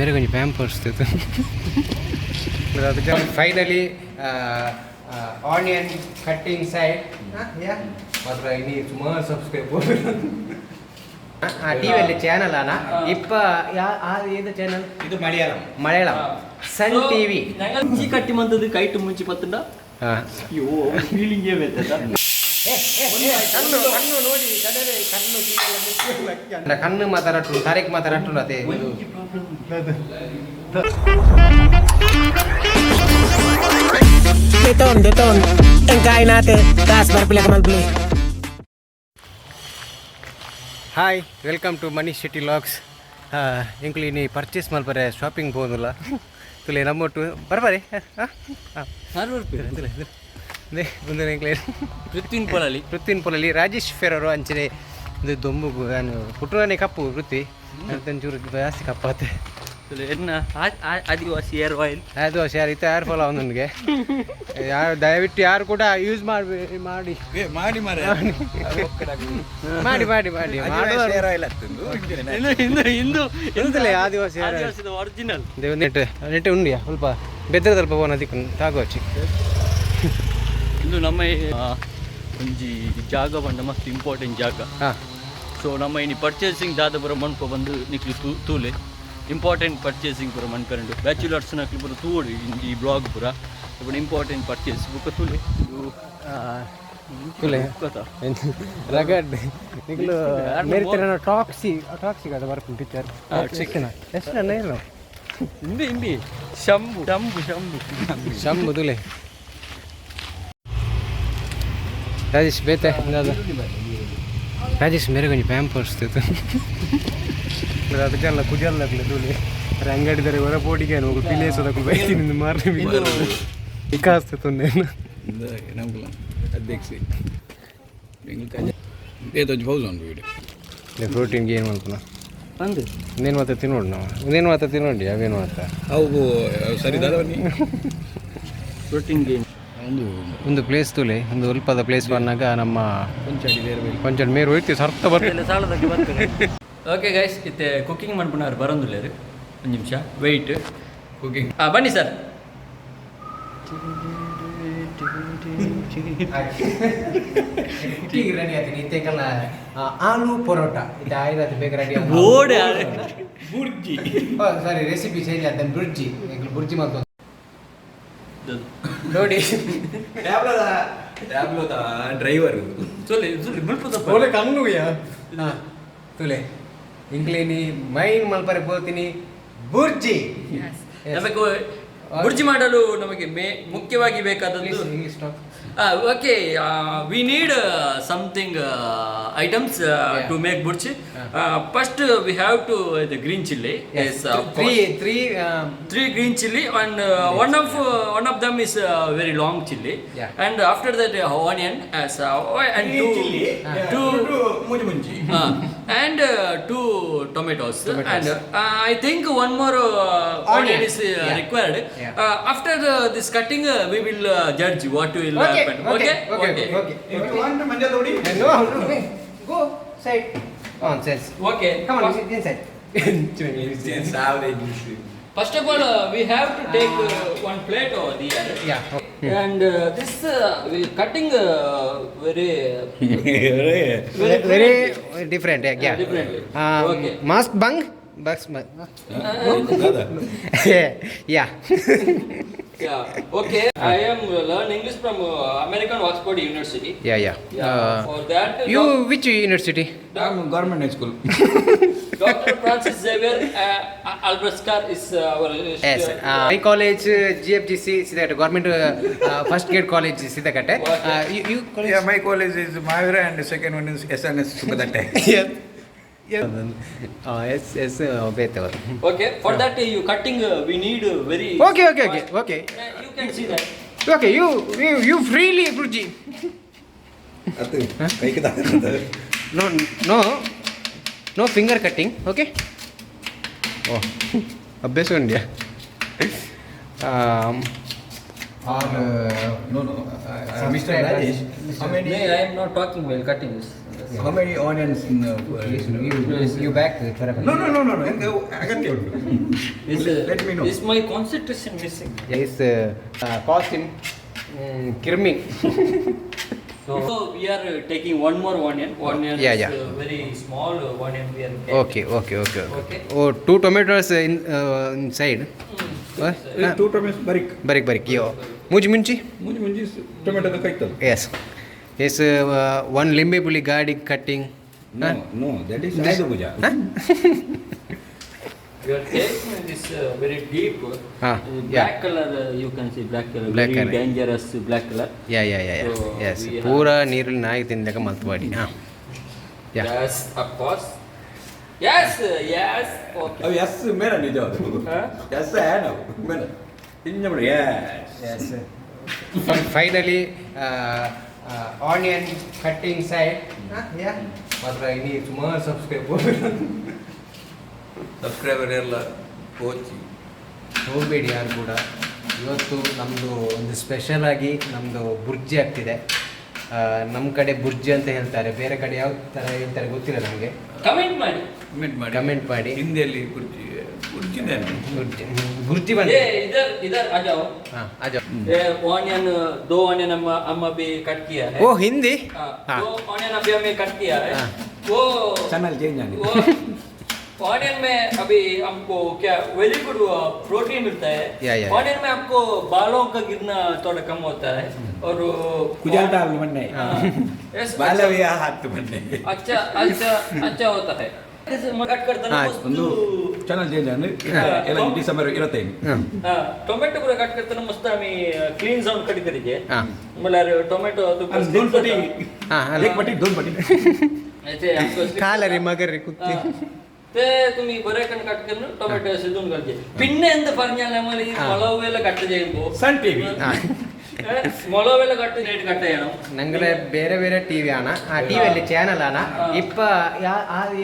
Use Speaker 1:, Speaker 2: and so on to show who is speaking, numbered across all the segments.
Speaker 1: ಬೇರೆ ಕೊಂಚ Pampers. Finally onion cutting side ಮಾತ್ರ. ಇನಿ ಸುಮಾರು ಸಬ್ಸ್ಕ್ರೈಬ್. ಟಿವಿಯಲ್ಲಿ ಚಾನಲ್ ಆನ ಇಪ್ಪ ಏದ ಚಾನಲ್?
Speaker 2: ಇದು ಮಲಯಾಳಂ.
Speaker 1: Malayalam Sun TV.
Speaker 3: ಮುಂಚಿ ಕಟ್ಟಿ ಮಂತದ್ದು ಕೈಟ್ ಮುಂಚಿ ಪತ್ತುಂಡ. ಅಯ್ಯೋ, ಫೀಲಿಂಗ್ ಬೇತದ.
Speaker 1: ಕಣ್ಣು ಕಣ್ಣು ನೋಡಿ ಕಣ್ಣು ಕಣ್ಣು ಕಣ್ಣು ಮಾತಾಡಟ್ಟು ತಾರೀಕ್ ಮಾತಾಡಟ್ಟು ಅದೇ.
Speaker 4: Beton, beton. Ang kain natin. Taas para pila ka malbili.
Speaker 1: Hi, welcome to Manish Shetty vlogs. ಎಂಕ್ಲು ಇನಿ ಪರ್ಚೇಸ್ ಮಲ್ಪರೆ ಶಾಪಿಂಗ್ ಪೋದುಲ್ಲ. ತುಲೆ ನಮ್ಮೊಟ್ಟು ಬರ್ಬಾರೆ. ಉಂದು ಎಂಕ್ಲೆ
Speaker 3: ಪೃಥ್ವಿನ್ ಪೊಲಲಿ.
Speaker 1: ಪೃಥ್ವಿನ್ ಪೊಲಲಿ, ರಾಜೇಶ್ ಫೆರರು ಅಂಚನೆ. ಇದು ದೊಂಬು ನಾನು ಪುಟ್ಟುನೇ ಕಪ್ಪು ಪೃಥ್ವಿ ಒಂಚೂರು ಜಾಸ್ತಿ ಕಪ್ಪಾತೆ.
Speaker 3: ಎನ್ನ ಆದಿವಾಸಿ ಹೇರ್ ಆಯಿಲ್.
Speaker 1: ಅದು ಯಾರು ಇತ್ತು ಯಾರು ಫಾಲೋ ನನಗೆ ಯಾರು ದಯವಿಟ್ಟು ಯಾರು ಕೂಡ ಯೂಸ್ ಮಾಡಿ ಮಾಡಿ.
Speaker 2: ಮಾಡಿ ಮಾರೆ.
Speaker 1: ಮಾಡಿ ಮಾಡಿ ಮಾಡಿ.
Speaker 2: ಹೇರ್ ಆಯಿಲ್ ಆಗ್ತದೆ.
Speaker 3: ಇಂದು ಇಂದು.
Speaker 1: ಎಂತಲೇ ಆದಿವಾಸಿ hair oil.
Speaker 3: ಆದಿವಾಸಿದ ಒರಿಜಿನಲ್.
Speaker 1: ದೇವ್ ನೆಟ್ ನೆಟ್ ಉಂಡಿಯಾ ಸ್ವಲ್ಪ ಬೆದ್ರ ಸ್ವಲ್ಪ ಪೋನ ದಿಕ್ಕು ತಾಗೋಚಿ.
Speaker 3: ಇಂದು ನಮ್ಮ ಒಂಜಿ ಜಾಗ ಪಂಡ ಮಸ್ತ್ ಇಂಪಾರ್ಟೆಂಟ್ ಜಾಗ. ಸೊ ನಮ್ಮ ಇನಿ ಪರ್ಚೇಸಿಂಗ್ ದಾದ ಪೂರ ಮನ್ಪ ಬಂದು ನಿಕ್ಲು ತೂ ತೂಲೆ. ಇಂಪಾರ್ಟೆಂಟ್ ಪರ್ಚೇಸಿಂಗ್ ಪೂರ ಮನ್ಪೆರಂಡು. ಬ್ಯಾಚುಲರ್ಸ್ ನಕ್ಲು ಪೂರ ತೂವೊಡು ಈ ಬ್ಲಾಗ್ ಪೂರ. ಇಪ್ಪು ಇಂಪಾರ್ಟೆಂಟ್ ಪರ್ಚೇಸ್ ಬುಕ್ಕ ತೂಲೆ ಇದು.
Speaker 1: ತೂಲೆ.
Speaker 3: ಕಥ.
Speaker 1: ರಗಡ್ ನಿಕ್ಲು ಮೇರೆ ಟಾಕ್ಸಿ ಟಾಕ್ಸಿ ಅದ ಬರ್ಪುಂಡು ಪಿಕ್ಚರ್ ಸಿಕ್ಕಿನ ಎಷ್ಟು ನನ್ನ ಇಲ್ಲ.
Speaker 3: ಹಿಂದೆ ಹಿಂದೆ ಶಂಭು ಶಂಭು ಶಂಭು.
Speaker 1: ಶಂಭು ತುಲೆ. ರಾಜೇಶ್ ಬೇತೆ ದಾದ ರಾಜೇಶ್ ಮೇರೆ ಕೊಂಚ ಪ್ಯಾಂಪರ್ಸ್ ಅದಕ್ಕೆಲ್ಲ ಕುಜಲ್ದಾಕ್ಲೆ ತೂಲೆ. ಅಂಗಡಿದರೆ ಹೊರ ಪೋಟಿಗೆ ಹೋಗು ಪಿಲೇಸದಕ್ಕೂ ಬೈತೀನಿ ಮಾರ್ರೆ ವಿಕಾಸ್ ತೊಂದರೆ.
Speaker 2: ನಮ್ಗೆ ಅಧ್ಯಕ್ಷ ಏತೊಂಜಿ ಫೌಸ್ ಉಂಟು ವೀಡಿಯೋ.
Speaker 1: ಪ್ರೋಟೀನ್ ಗೇನ್ ಮಲ್ಪುನ.
Speaker 3: ಅಂದು.
Speaker 1: ಇನ್ನೇನು ಮಾತ್ರ ತಿನ್ನೋಡು ನಾವು, ಇನ್ನೇನು ಮಾತ್ರ ತಿನ್ನೋಡಿ ಅವೇನು ಮಾತ್ರ.
Speaker 2: ಅವು ಸರಿ ದಾದವನಿ.
Speaker 3: Protein gain.
Speaker 2: ಒಂದು
Speaker 1: ಒಂದು ಪ್ಲೇಸ್ ತುಲೆ, ಒಂದು ಅಲ್ಪದ ಪ್ಲೇಸ್ ಬಂದಾಗ ನಮ್ಮ
Speaker 2: ಕೊಂಚಾಡಿ ಬೇರೆ ಬೇರೆ.
Speaker 1: ಕೊಂಚ ಮೇರು ಹೋಯ್ತು ಸರ್ತ ಬರ್ತೀವಿ.
Speaker 3: ಸಾಲದಕ್ಕೆ ಬರ್ತದೆ. ಓಕೆ ಗೈಸ್, ಇತ್ತೆ ಕುಕಿಂಗ್ ಮನ್ಪುನವ್ರು ಬರೋಂದುಲ್ಲೇರು. ಒಂದು ನಿಮಿಷ ವೆಯ್ಟ್.
Speaker 2: ಕುಕಿಂಗ್.
Speaker 3: ಹಾಂ, ಬನ್ನಿ ಸರ್.
Speaker 1: ಕುಕ್ಕಿಂಗ್ ರೆಡಿ ಆಯ್ತು. ಇತ್ತೆಕಲ್ಲ ಆಲೂ ಪರೋಟ ಇದು ಆಯ್ತು, ಬೇಗ ರೆಡಿ.
Speaker 3: ಓಡೆ.
Speaker 2: ಬುರ್ಜಿ.
Speaker 1: ಸಾರಿ, ರೆಸಿಪಿ ಚೇಂಜ್ ಆಯ್ತು. ಬುರ್ಜಿ, ಬುರ್ಜಿ ಮಾಡ್ಕೊಂಡು ನೋಡಿ.
Speaker 2: ಟ್ಯಾಬ್ಲೋದ ಡ್ರೈವರ್.
Speaker 3: ಸೊಲ್ಲಿ ಸೊಲ್ಲಿ ಮುಲ್ಪದಪ್ಪ.
Speaker 1: ಓಲೆ ಕಣ್ಣು ಹಾಂ ತುಲೆ ಇಂಗ್ಲೇನಿ ಮೈನ್ ಮಲ್ಪರೆ ಪೋತೀನಿ ಬುರ್ಜಿ.
Speaker 3: ನಮಗೆ ಬುರ್ಜಿ ಮಾಡಲು ನಮಗೆ ಮೇ ಮುಖ್ಯವಾಗಿ ಬೇಕಾದದ್ದು
Speaker 1: English talk.
Speaker 3: Okay, we need something items to make bhurji. First we have to the green chilli, yes.
Speaker 1: Three three.
Speaker 3: Three green chili and one of them is very long chili. And after that, onion as and two two
Speaker 2: ಮುಂಜಿ ಮುಂಜಿ.
Speaker 3: And two tomatoes.
Speaker 1: Tomatoes.
Speaker 3: And I think one more onion
Speaker 1: Onion.
Speaker 3: is required. After this cutting, we will judge what will happen.
Speaker 1: Okay.
Speaker 3: Okay.
Speaker 1: Okay okay.
Speaker 2: If you want Manja ತೋಡಿ.
Speaker 1: No, no, go side on sense.
Speaker 3: Okay.
Speaker 1: Come on, inside.
Speaker 2: ಸಾವಿರ English.
Speaker 3: First of all, we have to take one plate over there. And this we cutting very very
Speaker 1: very different, yeah.
Speaker 3: Differently. Okay.
Speaker 1: Mask bang bus. Yeah.
Speaker 3: Yeah. Okay. I am learn English from American Oxford University.
Speaker 1: Yeah.
Speaker 3: Yeah. For that,
Speaker 1: you which university?
Speaker 2: Government high school.
Speaker 3: Dr. Francis Xavier Albraskar is our
Speaker 1: yes, my college GFGC Siddakatte, government first grade college, Siddakatte. You college?
Speaker 2: Yeah, my college is Mahavira and the second one is SNS Subadatte.
Speaker 1: S S ಬೇತೆ.
Speaker 3: Okay. For that, you cutting we need very
Speaker 1: okay.
Speaker 3: fast.
Speaker 1: Okay.
Speaker 3: You can see that.
Speaker 1: Okay, you freely bhurji.
Speaker 2: ಅದು ಕೈಗೆ.
Speaker 1: No, finger cutting, okay? ಓ ಅಭ್ಯಾಸ ಉಂಡ್ಯಾ or
Speaker 2: No, Mister Rajesh, how many
Speaker 3: No, I am not talking while cutting this.
Speaker 2: How many onions?
Speaker 1: You back.
Speaker 2: No, no, no, no, no. ಅಗತ್ಯ ಉಂಟು. Let me know.
Speaker 3: Is my concentration missing?
Speaker 1: Is cost in ಕಿರ್ಮಿ.
Speaker 3: So we are taking one more onion. Onion is very small onion we are taking.
Speaker 1: Okay.
Speaker 3: Okay.
Speaker 1: Oh, two tomatoes in inside.
Speaker 2: Two tomatoes ಬರಿಕ್.
Speaker 1: ಬರಿಕ್ ಬರಿಕ್ ಯೋ ಮುಂಚಿ ಮುಂಚಿ.
Speaker 2: ಮುಂಜಿ ಮುಂಜಿ ಟೊಮೆಟೊದ ಕೈತದ.
Speaker 1: ಎಸ್ ಎಸ್, ಒನ್ ಲಿಂಬೆ ಪುಳಿ ಗಾಡಿ cutting.
Speaker 2: No, no, that is ಆಯುಧ ಪೂಜಾ.
Speaker 3: We are taking this very deep black color. You can see black color.
Speaker 1: Black
Speaker 3: very
Speaker 1: color.
Speaker 3: Dangerous black color.
Speaker 1: Yeah.
Speaker 3: So,
Speaker 1: S.
Speaker 3: we have-
Speaker 1: ಪೂರಾ ನೀರುಳ್ಳಿ ನಾಯಿ ತಿಂದಾಗ ಮಲ್ತ್ವಾಡಿ. ಹಾಂ, ಯಾ.
Speaker 3: Yes, of course. Yes. Okay.
Speaker 2: ಅವು S ಮೇನ ನಿಜ ಅದು.
Speaker 3: ಹಾ?
Speaker 2: ಎಸ್ ನಾವು ಮೇನ ಇಂಜ ಮಾಡಿ S.
Speaker 1: Yes. Finally, onion cutting side. Yeah. ಮಾತ್ರ ಇನಿ ಸುಮಾರು ಸಬ್ಸ್ಕ್ರೈಬ್
Speaker 2: ಸಬ್ಸ್ಕ್ರೈಬರ್ ಎಲ್ಲ ಹೋಚಿ.
Speaker 1: ಹೋಗಬೇಡಿ ಯಾರು ಕೂಡ. ಇವತ್ತು ನಮ್ಮದು ಒಂದು ಸ್ಪೆಷಲ್ ಆಗಿ ನಮ್ಮದು ಬುರ್ಜಿ ಆಗ್ತಿದೆ. ನಮ್ಮ ಕಡೆ ಬುರ್ಜಿ ಅಂತ ಹೇಳ್ತಾರೆ, ಬೇರೆ ಕಡೆ ಯಾವ ಥರ ಹೇಳ್ತಾರೆ ಗೊತ್ತಿಲ್ಲ ನಮಗೆ.
Speaker 3: ಕಮೆಂಟ್ ಮಾಡಿ.
Speaker 2: ಕಮೆಂಟ್ ಮಾಡಿ.
Speaker 1: ಕಮೆಂಟ್ ಮಾಡಿ.
Speaker 2: ಹಿಂದಿಯಲ್ಲಿ ಬುರ್ಜಿ ಬುರ್ಜಿನೇ.
Speaker 1: ಬುರ್ಜಿ ಬುರ್ಜಿ ಬಂದ.
Speaker 3: ये इधर इधर आ जाओ.
Speaker 1: ಹಾಂ, ಅಜೋ.
Speaker 3: ये ऑनियन, दो ऑनियन हम हम अभी कट किया है.
Speaker 1: ಓ, ಹಿಂದಿ.
Speaker 3: हाँ,
Speaker 1: हाँ।
Speaker 3: दो ऑनियन अभी हमने कट किया है.
Speaker 1: हाँ।
Speaker 3: वो
Speaker 2: ಚಾನಲ್ ಚೇಂಜ್ ಆಗಿದೆ.
Speaker 3: वो ऑनियन में अभी हमको क्या वेरी गुड प्रोटीन मिलता है.
Speaker 1: Yeah.
Speaker 3: Onion में आपको बालों का गिरना थोड़ा कम होता है और
Speaker 2: ಕುಜಾಲ್ಟ ಅಲ್ಲಿ ಮೊನ್ನೆ.
Speaker 3: हाँ, yes,
Speaker 2: ಬಾಲವ್ಯ ಹತ್ತು ಮೊನ್ನೆ.
Speaker 3: अच्छा अच्छा अच्छा होता है. ಕಟ್ करता
Speaker 1: हाँ,
Speaker 2: ಒಂದು ಚಾನಲ್ ಚೇಂಜ್ ಆಗಿದೆ ಎಲ್ಲ ಡಿಸೆಂಬರ್ ಇರತ್ತೈನು.
Speaker 1: ಹಾಂ.
Speaker 3: ಟೊಮೆಟೊ ಕೂಡ ಕಟ್ करताना मस्त आम्ही क्लीन साऊंड कट करीचे.
Speaker 1: ಹಾಂ.
Speaker 3: म्हणल्यार टोमॅटो
Speaker 2: ದೋನ್ ಪಟಿ.
Speaker 1: ಹಾಂ, ಅಲ್ಲ.
Speaker 2: ಏಕ್ ಪಟಿ ದೋನ್ ಪಟಿ.
Speaker 1: ಕಾಲರಿ ಮಗರಿ ಕುತ್ತಿ.
Speaker 3: ते तुम्ही बरे कण कट करून टोमॅटो शिजून घालचे. പിന്നെ എന്ത് പറഞ്ഞാൽ നമ്മൾ ഈ മുളക് കട്ട് ചെയ്യുമ്പോ
Speaker 2: സൺ ടിവി.
Speaker 3: മുളക് കട്ട് റേറ്റ് കട്ട് ചെയ്യണം.
Speaker 1: ഞങ്ങളെ ಬೇರೆ ಬೇರೆ ಟಿವಿ ಆನ, ಆ ಟಿವಿ ಅಲ್ಲಿ ಚಾನಲ್ ಆನ. ಇಪ್ಪ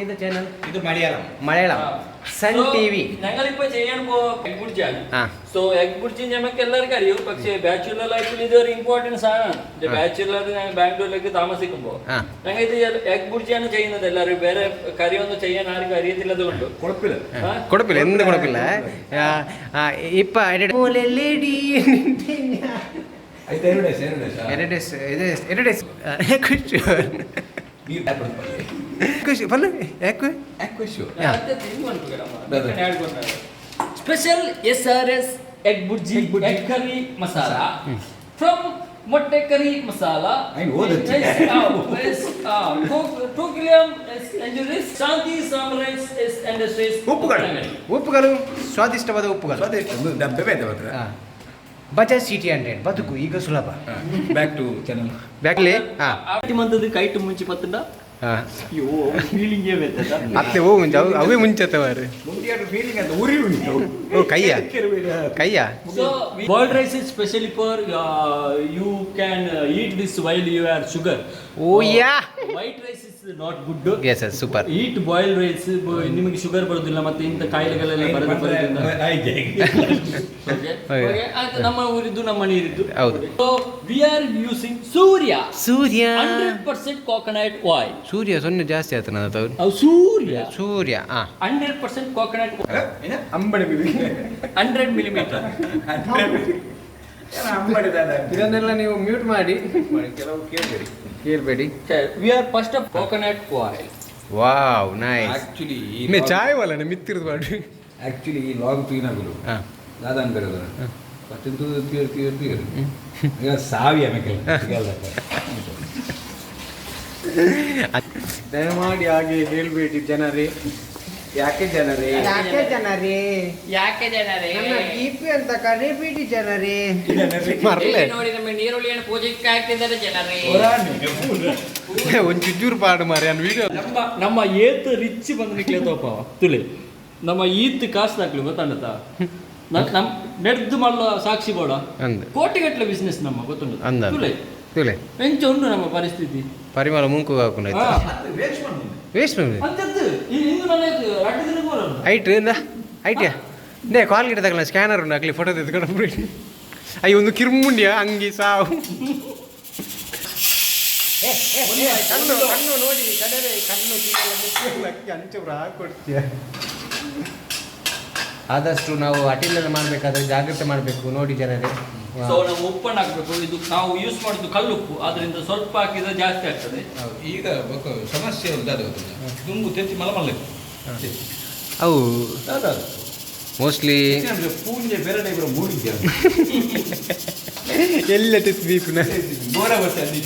Speaker 1: ಏದ ಚಾನಲ್?
Speaker 2: ഇത് മലയാളം.
Speaker 1: Malayalam sun TV.
Speaker 3: ഞങ്ങളിപ്പോ ചെയ്യാൻ പോ എഗ് ബുർജിയാണ്.
Speaker 1: ആ.
Speaker 3: സോ എഗ് ബുർജി ഞമ്മക്ക് എല്ലാവർക്കും അറിയും. പക്ഷേ ബാച്ചുലർ ലൈഫിൽ ഇതൊരു ഇമ്പോർട്ടൻസ് ആണ്. ബാച്ചുലർ ഞങ്ങൾ ബാംഗ്ലൂരിലേക്ക് താമസിക്കുമ്പോ
Speaker 1: ആ.
Speaker 3: ഞങ്ങൾ ഇത് എഗ് ബുർജിയാണ് ചെയ്യുന്നത്. എല്ലാവരും വേറെ കറിയൊന്നും ചെയ്യാൻ ആർക്കും അറിയത്തില്ലത് കൊണ്ട്.
Speaker 2: കുഴപ്പമില്ല.
Speaker 1: കുഴപ്പമില്ല, എന്ത് കുഴപ്പമില്ല. ഇപ്പ
Speaker 2: ಆಯ್ತು, ಎರಡು ಡೇಸ್, ಎರಡು ಡೇಸ್.
Speaker 1: ಎರಡು ಡೇಸ್, ಎರಡು ಡೇಸ್. ಖುಷಿ.
Speaker 2: ನೀರು
Speaker 1: ಖುಷಿ ಪಲ್ಲು ಯಾಕೆ?
Speaker 3: Special SRS egg bhurji, egg curry masala from ಮೊಟ್ಟೆ ಕರಿ ಮಸಾಲಾ.
Speaker 2: ಐನ್ ಓದತ್ತೆ.
Speaker 3: ಶಾಂತಿ ಸಾಮ್ರೈಸ್ ಎಸ್ ಇಂಡಸ್ಟ್ರೀಸ್.
Speaker 2: ಉಪ್ಪುಗಳು.
Speaker 1: ಉಪ್ಪುಗಳು, ಸ್ವಾದಿಷ್ಟವಾದ ಉಪ್ಪುಗಳು.
Speaker 2: ಸ್ವಾದಿಷ್ಟ ಒಂದು ಡಬ್ಬೆ ಬೇಡ ಮಾತ್ರ.
Speaker 1: ಹಾ. ಬಜಾಜ್ ಸಿಟಿ 100, ಬದುಕು ಈಗ ಸುಲಭ.
Speaker 2: ಬ್ಯಾಕ್ ಟು ಚಾನಲ್.
Speaker 1: ಬ್ಯಾಕ್ಲಿ. ಹಾ.
Speaker 3: ಮಂದದ್ದು ಕೈಟು ಮುಂಚೆ ಪತ್ತಂಡ.
Speaker 1: ಹಾ.
Speaker 3: ಅಯ್ಯೋ, ಫೀಲಿಂಗ್ ಬೇತದ.
Speaker 1: ಅತ್ತೆ ಓ ಮುಂಚೆ ಅವು ಅವೇ ಮುಂಚೆ ಮಾರ್ರೆ.
Speaker 2: ಫೀಲಿಂಗ್ ಅಂತ ಉರಿ ಉಂಟು.
Speaker 1: ಓ, ಕೈಯ ಕೈಯ.
Speaker 3: So boiled rice is specially for you can eat this while you are sugar.
Speaker 1: Oh yeah.
Speaker 3: White rice is not good.
Speaker 1: Yes sir, super.
Speaker 3: Eat boiled rice, ನಿಮಗೆ ಶುಗರ್ ಬರೋದಿಲ್ಲ ಮತ್ತೆ ಇಂಥ ಕಾಯಿಲೆಗಳೆಲ್ಲ ಬರೋದು ಬರೋದಿಲ್ಲ. Okay?
Speaker 1: Okay.
Speaker 3: Okay, ಆಯ್ತು, ನಮ್ಮ ಊರಿದ್ದು ನಮ್ಮ ನೀರಿದ್ದು.
Speaker 1: ಹೌದು.
Speaker 3: So we are using Surya
Speaker 1: Surya
Speaker 3: 100% coconut oil.
Speaker 1: ಸೂರ್ಯ ಸೊನ್ನೆ ಜಾಸ್ತಿ ಆಯ್ತು ನನ್ನ ತವರು.
Speaker 3: ಅವು ಸೂರ್ಯ.
Speaker 1: ಸೂರ್ಯ, ಹಾ.
Speaker 3: 100% ಕೋಕೋನಟ್.
Speaker 2: ಅಂಬಡಿ.
Speaker 3: 100 ಮಿಲಿಮೀಟರ್.
Speaker 2: ಅಂಬಡಿ.
Speaker 1: ಇದನ್ನೆಲ್ಲ ನೀವು ಮ್ಯೂಟ್ ಮಾಡಿ.
Speaker 2: ಕೆಲವು ಕೇಳಬೇಡಿ.
Speaker 1: ಕೇಳಬೇಡಿ.
Speaker 3: We are first of coconut oil.
Speaker 1: Wow, nice.
Speaker 2: Actually
Speaker 1: May ಚಾಯ್ ವಲ್ಲ ಮಿತ್ತಿರ್ದು ಮಾಡಿ.
Speaker 2: ಆಕ್ಚುಲಿ ಈ ಲಾಗ್ ತೂಯಿನಗುಲು
Speaker 1: ಹಾ.
Speaker 2: ದಾದಾನ್ ಬರೋದು ಫಸ್ಟ್ ತೂದು ತೀರ್ ತೀರ್ ತೀರ್ ಈಗ ಸಾವಿ ಆಮೇಲೆ.
Speaker 1: ದಯಮಾಡಿ ಹಾಗೆ ಹೇಳ್ಬೇಡಿ ಜನರೇ. ಯಾಕೆ ಜನರೇ, ಯಾಕೆ ಜನರೇ?
Speaker 3: ಯಾಕೆ ಜನರೇ?
Speaker 1: ನನ್ನ ಡಿಪಿ ಅಂತ ಕರಿಬೇಡಿ ಜನರೇ. ಮರ್ಲೆ.
Speaker 3: ನೋಡಿ, ನಮ್ಮ ನೀರುಳ್ಳಿಯನ್ನು ಪೂಜೆಗೆ ಹಾಕ್ತಿದ್ದಾರೆ ಜನರೇ.
Speaker 1: ಒಂದು ಚುಚ್ಚೂರು ಪಾಡು ಮಾರಿ ಅನ್ ವಿಡಿಯೋ.
Speaker 3: ನಮ್ಮ ನಮ್ಮ ಏತ್ ರಿಚ್ ಬಂದು ನಿಕ್ಲೆ ತೋಪ ತುಳಿ ನಮ್ಮ ಈತ್ ಕಾಸು ಹಾಕ್ಲಿ ಗೊತ್ತಂಡತ. ನಮ್ ನೆಡ್ದು ಮಲ್ಲ ಸಾಕ್ಷಿ ಬೋಡ.
Speaker 1: ಅಂದ್.
Speaker 3: ಕೋಟಿಗಟ್ಟಲೆ ಬಿಸ್ನೆಸ್ ನಮ್ಮ ಗೊತ್ತುಂಟು.
Speaker 1: ಅಂದ.
Speaker 3: ತುಲೆ.
Speaker 1: ತುಲೆ.
Speaker 3: ಎಂಚ ಉಂಟು ನಮ್ಮ ಪರಿಸ್ಥಿತಿ.
Speaker 1: ಪರಿಮಳ ಮುಂಕು ಹಾಕೊಂಡು.
Speaker 3: ಹಾ.
Speaker 1: ವೇಸ್ಟ್.
Speaker 3: ಅಂತದ್ದು ಇಂದು ನನ್ನ ರಡ್ಡು ದಿನ ಬರೋದು.
Speaker 1: ಐಟ್ ಇಂದ ಐಟಿಯಾ ನೇ ಕಾಲ್ ಗಿಡ ತಗೊಳ್ಳ ಸ್ಕ್ಯಾನರ್ ಉಂಟು ಆಗಲಿ ಫೋಟೋ ತೆಗೆದುಕೊಂಡು ಬಿಡಿ. ಅಯ್ಯ, ಒಂದು ಕಿರ್ಮುಂಡಿಯ ಅಂಗಿ ಸಾವು. ಕಣ್ಣು ಕಣ್ಣು ನೋಡಿ ಕಡಲೆ ಕಣ್ಣು ಕೊಡ್ತೀಯ. ಆದಷ್ಟು ನಾವು ಅಟಿಲೆಲ್ಲ ಮಾಡಬೇಕಾದ್ರೆ ಜಾಗ್ರತೆ ಮಾಡಬೇಕು ನೋಡಿ ಜನರೇ.
Speaker 3: ಸೊ ನಾವು ಉಪ್ಪನ್ನು ಹಾಕಬೇಕು. ಇದು ನಾವು ಯೂಸ್ ಮಾಡೋದು ಕಲ್ಲುಪ್ಪು, ಅದರಿಂದ ಸ್ವಲ್ಪ ಹಾಕಿದ್ರೆ ಜಾಸ್ತಿ ಆಗ್ತದೆ.
Speaker 2: ಈಗ ಬೊಕ್ಕ ಸಮಸ್ಯೆ ಉಂಟು, ಅದು ಗೊತ್ತಿಲ್ಲ. ದುಂಬು ತೆತ್ತಿ ಮಲ ಮಲ್ಲ
Speaker 1: ಅವು ಮೋಸ್ಟ್ಲಿ
Speaker 2: ಪೂಂಜೆ ಬೇರೆ ಇಬ್ಬರು ಮೂಡಿದ್ದೆ.
Speaker 1: ಎಲ್ಲ ದೀಪನ
Speaker 2: ಬೋರ ಬರ್ತದೆ ಅಲ್ಲಿ.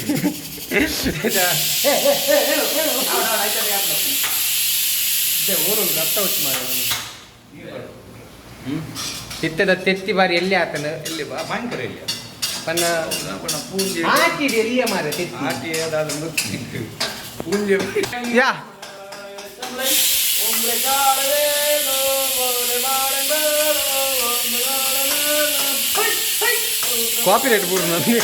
Speaker 1: ತಿತ್ತದ ತೆತ್ತಿ ಬಾರಿ ಎಲ್ಲಿ ಆತನ?
Speaker 2: ಎಲ್ಲಿ ಬಾ ಭಯಂಕರ ಇಲ್ಲಿ.
Speaker 1: ಪನ್ನ.
Speaker 2: ಪನ್ನ ಪೂಂಜೆ.
Speaker 1: ಹಾಕಿಡಿ ಎಲ್ಲಿಯ ಮಾರ ತೆತ್ತಿ.
Speaker 2: ಆಟಿ ಅದಾದ ಗೊತ್ತಿತ್ತು. ಪೂಂಜೆ.
Speaker 1: ಯಾ. ಕಾಪಿ ರೇಟ್ ಬೂರು ನನಗೆ.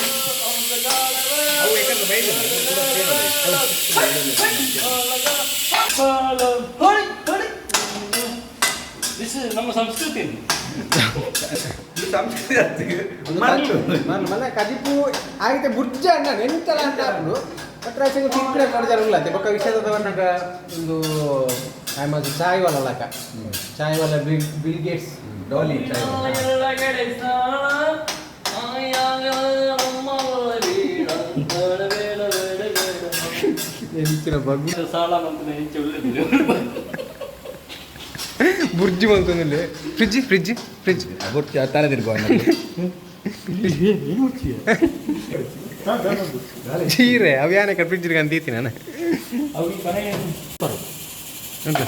Speaker 2: ಅವು ಯಾಕಂದ್ರೆ ಬೈದು.
Speaker 3: This is ನಮ್ಮ ಸಂಸ್ಕೃತಿ ಇದು.
Speaker 2: ಇದು ಸಂಸ್ಕೃತಿ ಆಗ್ತದೆ. ಮರಳು.
Speaker 1: ಮಲ್ಲ ಕದಿಪು ಆಗಿದೆ ಬುರ್ಜ ಅಣ್ಣ ಎಂತಲ ಅಂತ ಆಪುಂಡು ಪತ್ರಾಸೆಗೆ ತಿಂಪಿನ ಕಡಜಾರುಲ್ಲ ಬೊಕ್ಕ ವಿಷಯದವನ್ನಾಗ ಒಂದು ಆಯ್ಮಾಜು ಚಾಯ್ ವಾಲ ಲಕ chai wala Bill Bill Gates.
Speaker 2: Dolly chai.
Speaker 1: ಎಂಚಿನ ಬಗ್ಗು.
Speaker 3: ಸಾಲ ಮಂತ್ನ ಹೆಂಚೆ ಒಳ್ಳೆದಿದೆ.
Speaker 1: ಬುರ್ಜಿ ಬಂತಂದಿಲ್ಲ. Fridge fridge fridge.
Speaker 2: ಬುರ್ಜಿ ತಲೆ ತಿರ್ಗುವ.
Speaker 1: ಚೀರೆ ಅವು ಯಾನೆ ಫ್ರಿಜ್ ಅಂತೀತಿ ನಾನು. ಉಂಟು.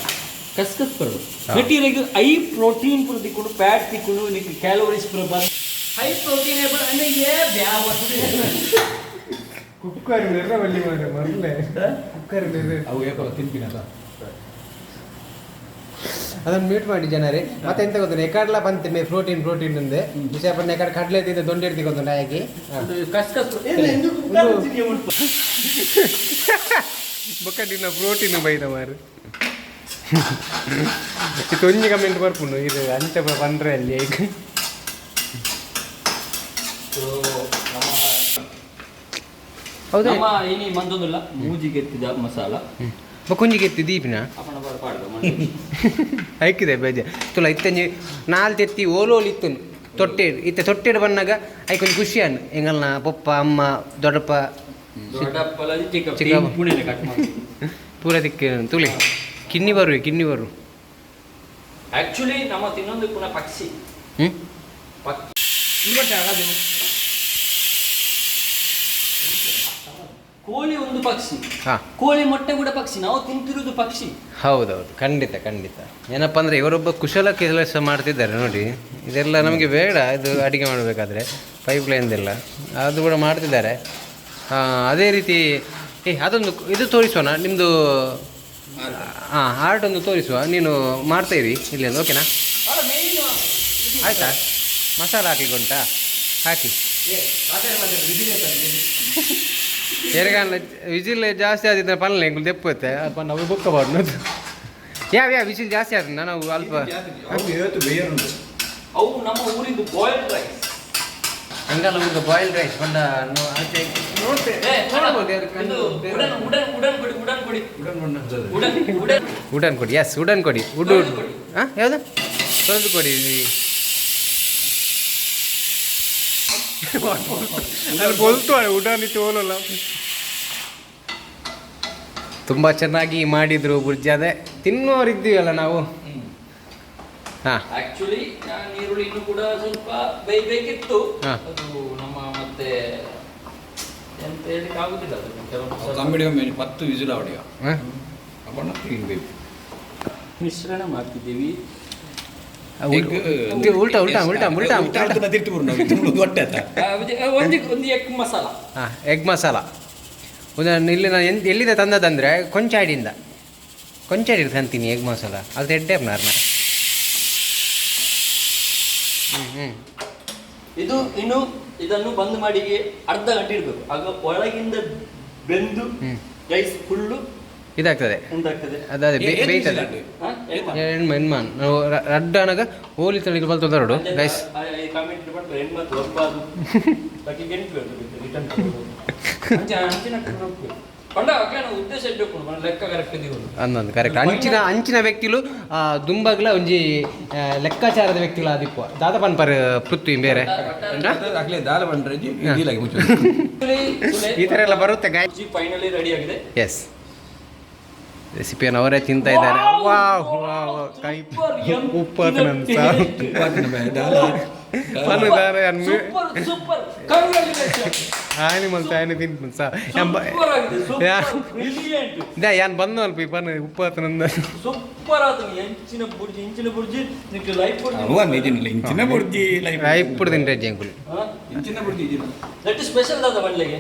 Speaker 3: ಕಸ್ಕಸ್ ಬರೋದು ಮೆಟೀರಿಯಲ್ ಹೈ ಪ್ರೋಟೀನ್ ಪೂರ ತಿಕ್ಕೊಂಡು, ಫ್ಯಾಟ್ ತಿಕ್ಕೊಂಡು, ನಿಕ್ ಕ್ಯಾಲೋರೀಸ್ ಪೂರ ಬರ್ ಹೈ ಪ್ರೋಟೀನ್ ಅಂದ್ರೆ ಏ ಬ್ಯಾವ.
Speaker 1: ಕುಕ್ಕರ್ ಬಲ್ಲಿ ಮಾರೆ ಮರಲೆ ಕುಕ್ಕರ್.
Speaker 2: ಅವು ಏಕೋ ತಿನ್ಪಿನಲ್ಲ.
Speaker 1: ಅದನ್ನು ಮ್ಯೂಟ್ ಮಾಡಿ ಜನರೇ. ಮತ್ತೆ ಎಂತ ಗೊತ್ತ, ಎಕಾಡ್ಲ ಬಂತೆ ಮೇ ಪ್ರೋಟೀನ್ ಪ್ರೋಟೀನ್ ಅಂದೆ ವಿಷಯ ಪನ್ನ ಎಕಡೆ ಕಡಲೆ ತಿಂದ ದೊಂಡೆ ಇಡ್ತಿ ಗೊತ್ತುಂಟ ಹಾಕಿ.
Speaker 3: ಕಸ್ಕಸ್.
Speaker 1: ಬೊಕ್ಕಡಿನ ಪ್ರೋಟೀನ್ ಬೈದ ಮಾರು. ಇದು ಒಂಜಿ ಕಮೆಂಟ್ ಬರ್ಪುಂಡು ಇದು ಅಂಚ ಬಂದ್ರೆ ಅಲ್ಲಿ ಈಗ. ಹೌದಾ?
Speaker 3: ನಮ್ಮ ಇನಿ ಮಂದೊಂದುಲ್ಲ ಮೂಜಿಗೆ ಎತ್ತಿದ ಮಸಾಲ.
Speaker 1: ಬೊಕ್ಕೊಂಜಿಗೆ ಎತ್ತಿ ದೀಪಿನ.
Speaker 3: ಅಪ್ಪಣ ಬರ ಪಾಡ್ದ.
Speaker 1: ಐಕಿದೆ ಬೇಜ ತುಲ ಇತ್ತಂಜಿ ನಾಲ್ ತೆತ್ತಿ ಓಲೋಲು ಇತ್ತನು ತೊಟ್ಟೇಡು ಇತ್ತೆ ತೊಟ್ಟೇಡು ಬಂದಾಗ ಐಕೊಂಜಿ ಖುಷಿ ಅನ್ನು ಎಂಗಲ್ನ ಪೊಪ್ಪ ಅಮ್ಮ ದೊಡ್ಡಪ್ಪ.
Speaker 3: ದೊಡ್ಡಪ್ಪಲ ಚಿಕ್ಕ.
Speaker 1: ಚಿಕ್ಕಪ್ಪ.
Speaker 3: ಪುಣೆನೆ ಕಟ್ ಮಾಡಿ.
Speaker 1: ಪೂರ ದಿಕ್ಕ ತುಳಿ ಕಿನ್ನಿ ಬರುವೆ ಕಿನ್ನಿ ಬರು.
Speaker 3: ಆಕ್ಚುಲಿ ನಮ್ಮ ತಿನ್ನೊಂದು ಪುನಃ ಪಕ್ಷಿ.
Speaker 1: ಹ್ಮ್.
Speaker 3: ಪಕ್ಷಿ. ಕೋಳಿ ಒಂದು ಪಕ್ಷಿ. ಕೋಳಿ ಮೊಟ್ಟೆ ಕೂಡ ಪಕ್ಷಿ, ನಾವು ತಿಂತಿರುವುದು ಪಕ್ಷಿ.
Speaker 1: ಹೌದೌದು, ಖಂಡಿತ ಖಂಡಿತ. ಏನಪ್ಪ ಅಂದರೆ ಇವರೊಬ್ಬ ಕುಶಲ ಕೆಲಸ ಮಾಡ್ತಿದ್ದಾರೆ ನೋಡಿ. ಇದೆಲ್ಲ ನಮಗೆ ಬೇಡ. ಇದು ಅಡಿಗೆ ಮಾಡಬೇಕಾದ್ರೆ ಪೈಪ್ ಲೈನ್ದೆಲ್ಲ ಅದು ಕೂಡ ಮಾಡ್ತಿದ್ದಾರೆ. ಅದೇ ರೀತಿ ಏ ಅದೊಂದು ಇದು ತೋರಿಸುವನ ನಿಮ್ಮದು ಆರ್ಟ್ ಒಂದು ತೋರಿಸುವ. ನೀನು ಮಾಡ್ತಾ ಇರಿ ಇಲ್ಲಿ ಒಂದು, ಓಕೆನಾ?
Speaker 3: ಅಲ್ಲ ಮೇನ್.
Speaker 1: ಆಯಿತಾ? ಮಸಾಲ ಹಾಕ್ಲಿಕ್ಕೆ ಉಂಟಾ? ಹಾಕಿ. ಎರಗಾನ ವಿಜಿಲ್ ಜಾಸ್ತಿ ಆದಿದ್ರೆ ಪಲ್ಲೆ ಎಂಕುಲು ತೆಪ್ಪುತ್ತೆ ಅಪ್ಪ ನಾವು ಬುಕ್ಕ ಬಾರ್ದು. ಯಾವ ಯಾವ ವಿಸಿಲ್ ಜಾಸ್ತಿ ಆದ್ರೆ ನಾವು ಅಲ್ಪ.
Speaker 2: ಅವು ಇವತ್ತು ಬೇಯರುಂಟು.
Speaker 3: ಅವು ನಮ್ಮ ಊರಿಂದು ಬಾಯ್ಲ್ಡ್ ರೈಸ್.
Speaker 1: ಹಂಗಲ್ಲ ಒಂದು ಬಾಯ್ಲ್ಡ್ ರೈಸ್ ಬಂಡ ನೋಡ್ತೆ ನೋಡ್ಬೋದು ಯಾರು ಕಣ್ಣು ಬೇರೆ.
Speaker 3: ಉಡನ್ ಉಡನ್ ಉಡನ್ ಕೊಡಿ, ಉಡನ್ ಕೊಡಿ.
Speaker 2: ಉಡನ್ ಬಣ್ಣ ಹಚ್ಚೋದು.
Speaker 3: ಉಡನ್ ಉಡನ್.
Speaker 1: ಉಡನ್ ಕೊಡಿ, ಎಸ್ ಉಡನ್ ಕೊಡಿ ಉಡು.
Speaker 3: ತೊಳೆದು ಕೊಡಿ.
Speaker 1: ಹಾಂ ಯಾವುದು ತೊಳೆದು ಕೊಡಿ. ಅಲ್ಲಿ ಬೊಲ್ತು ಉಡನ್ ಇತ್ತು ಓಲಲ್ಲ. ತುಂಬ ಚೆನ್ನಾಗಿ ಮಾಡಿದ್ರು ಬುರ್ಜಿ. ಅದೇ ತಿನ್ನುವರಿದ್ದೀವಲ್ಲ ನಾವು. ಹಾಂ.
Speaker 3: ಆಕ್ಚುಲಿ ನೀರುಳ್ಳಿ ಇನ್ನೂ ಕೂಡ ಸ್ವಲ್ಪ ಬೇಯ್ಬೇಕಿತ್ತು. ಅದು ನಮ್ಮ ಮತ್ತೆ ಎಂತ ಹೇಳಿಕ್ಕೆ ಆಗುದಿಲ್ಲ ಅದು ಕೆಲವೊಂದು
Speaker 2: ಅವು
Speaker 3: ಸಲ.
Speaker 2: ತಂಬಿಡಿ ಒಮ್ಮೆ 10 ವಿಜಿಲ್ ಅವಡಿಯ.
Speaker 1: ಹಾಂ.
Speaker 2: ಅಪ್ಪಣ್ಣ ತಿನ್ಬೇಕು.
Speaker 3: ಮಿಶ್ರಣ ಮಾಡ್ತಿದ್ದೀವಿ.
Speaker 1: ಉಲ್ಟಾ ಉಲ್ಟಾ ಉಲ್ಟಾ ಉಲ್ಟಾ.
Speaker 2: ಉಲ್ಟಾ ಆಡ್ತಾನೆ ತಿಟ್ಟು ಬಿಡು ನಾವು. ಇದು ಹೊಟ್ಟೆ ಆತ.
Speaker 3: ಒಂದು ಒಂದು ಎಗ್ ಮಸಾಲ.
Speaker 1: ಹಾಂ, ಎಗ್ ಮಸಾಲ ಒಂದು ಇಲ್ಲಿ ನಾನು ಎಲ್ಲಿಂದ ತಂದದಂದರೆ ಕೊಂಚಾಡಿಯಿಂದ. ಕೊಂಚಾಡಿ ತಂತೀನಿ ಎಗ್ ಮಸಾಲ. ಅದು ಎಡ್ಡೆ ಅಪ್ನಾರ್ನ. ಹ್ಞೂ ಹ್ಞೂ.
Speaker 3: ಇದು ಇನ್ನು ಇದನ್ನು ಬಂದ್ ಮಾಡಿ ಅರ್ಧ ಗಂಟೆ ಇಡಬೇಕು. ಆಗ ಒಳಗಿಂದ ಬೆಂದು ರೈಸ್ ಫುಲ್ಲು
Speaker 1: ಇದಾಗ್ತದೆ.
Speaker 3: ಉಂಟಾಗ್ತದೆ.
Speaker 1: ಅದೇ ಬೇಯ್ತದೆ. ಎಣ್ಮ ಎಣ್ಮಾನ್ ನಾವು ರಡ್ಡ ಅನಗ ಹೋಲಿ ತಳಿಗೆ ಬಲ್ತದರಡು ಗೈಸ್.
Speaker 3: ಕಾಮೆಂಟ್ ಮಾಡ್ತಾರೆ, ಹೆಣ್ಮಕ್ಳು ಒಬ್ಬಾದು ರಿಟರ್ನ್ ಪಂಡ ಅಕ್ಲೇನ ಉದ್ದೇಶ ಇಡ್ಬೇಕು, ಲೆಕ್ಕ ಕರೆಕ್ಟ್ ಇದೀವಿ.
Speaker 1: ಅಂದೊಂದು ಕರೆಕ್ಟ್. ಅಂಚಿನ ಅಂಚಿನ ವ್ಯಕ್ತಿಲು ದುಂಬಗ್ಲ ಒಂಜಿ ಲೆಕ್ಕಾಚಾರದ ವ್ಯಕ್ತಿಲು ಆದಿಪ್ಪು ದಾದ ಪನ್ಪರ್ ಪೃಥ್ವಿ ಬೇರೆ.
Speaker 2: ಅಕ್ಲೆ ದಾಲ ಬಂಡ್ರೆ ಇದಿಲ್ಲ ಮುಚ್ಚು.
Speaker 1: ಈ ಥರ ಎಲ್ಲ ಬರುತ್ತೆ ಗಾಯ್.
Speaker 3: ಫೈನಲಿ ರೆಡಿ ಆಗಿದೆ.
Speaker 1: ಎಸ್, ರೆಸಿಪಿಯನ್ನು ಅವರೇ ತಿಂತಾ ಇದ್ದಾರೆ. ವಾವ್ ವಾವ್, ಕೈ ಉಪ್ಪು ಹಾಕನಂತ. ಪನ್ನು ದಾರ
Speaker 3: ಸೂಪರ್ ಸೂಪರ್.
Speaker 1: ಆನಿ ಮಲ್ತ ಆನಿ ತಿಂತ ಸಾ.
Speaker 3: ಸೂಪರ್ ಆಗಿದೆ, ಸೂಪರ್, ಬ್ರಿಲಿಯಂಟ್.
Speaker 1: ಯಾನ್ ಬಂದು ಅಲ್ಪ ಈ ಪನ್ನು ಉಪ್ಪು ಹಾಕನಂದ.
Speaker 3: ಸೂಪರ್ ಆದ ಎಂಚಿನ ಬುರ್ಜಿ, ಇಂಚಿನ ಬುರ್ಜಿ ನಿಕ್ಕೆ ಲೈಫ್ ಬುರ್ಜಿ.
Speaker 2: ಅವ್ವ ನಿಜಿನ ಇಂಚಿನ ಬುರ್ಜಿ ಲೈಫ್.
Speaker 1: ఇప్పుడు ತಿಂటే ಜಂಕುಲು.
Speaker 2: ಇಂಚಿನ ಬುರ್ಜಿ ಇಜಿನ.
Speaker 3: That special ದಾದ ಬಂಡ್ಲೆಗೆ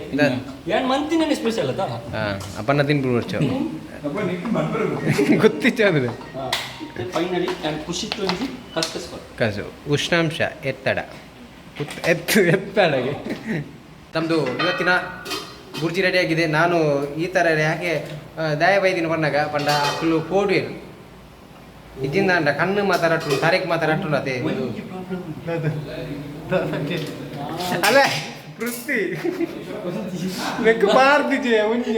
Speaker 3: ಏನ್ ಮಂತಿನ ಸ್ಪೆಷಲ್ ಅದ.
Speaker 1: ಅಪ್ಪನ ತಿನ್ಬಿಡು ವರ್ಷ.
Speaker 2: ಅಪ್ಪ ನಿಕ್ಕು ಬಂದ್ರೆ
Speaker 1: ಗೊತ್ತಿಚ್ಚ ಅಂದ್ರೆ.
Speaker 3: ಫೈನಲಿ ನಾನು ಖುಷಿ ಒಂಜಿ ಕಸ್ಕಸ್ ಕೊಟ್ಟು
Speaker 1: ಕಸು ಉಷ್ಣಾಂಶ ಎತ್ತಡ ಎತ್ತು ಎತ್ತಡಗೆ ನಮ್ಮದು ಇವತ್ತಿನ ಬುರ್ಜಿ ರೆಡಿಯಾಗಿದೆ. ನಾನು ಈ ಥರ ಯಾಕೆ ದಾಯ ಬೈದಿನ ಪನ್ನಾಗ ಪಂಡ ಅಕ್ಲು ಕೋಡುವೆನು ಇದ್ದಿಂದ ಅಂಡ ಕಣ್ಣು ಮಾತಾಡಟ್ಟು ತಾರೀಕು ಮಾತಾಡಟ್ಟು ಅದೇ ಅಲ್ಲ ವೃತ್ತಿ ಲೆಕ್ಕ ಬಾರ್ದಿಜೆ ಒಂಜಿ.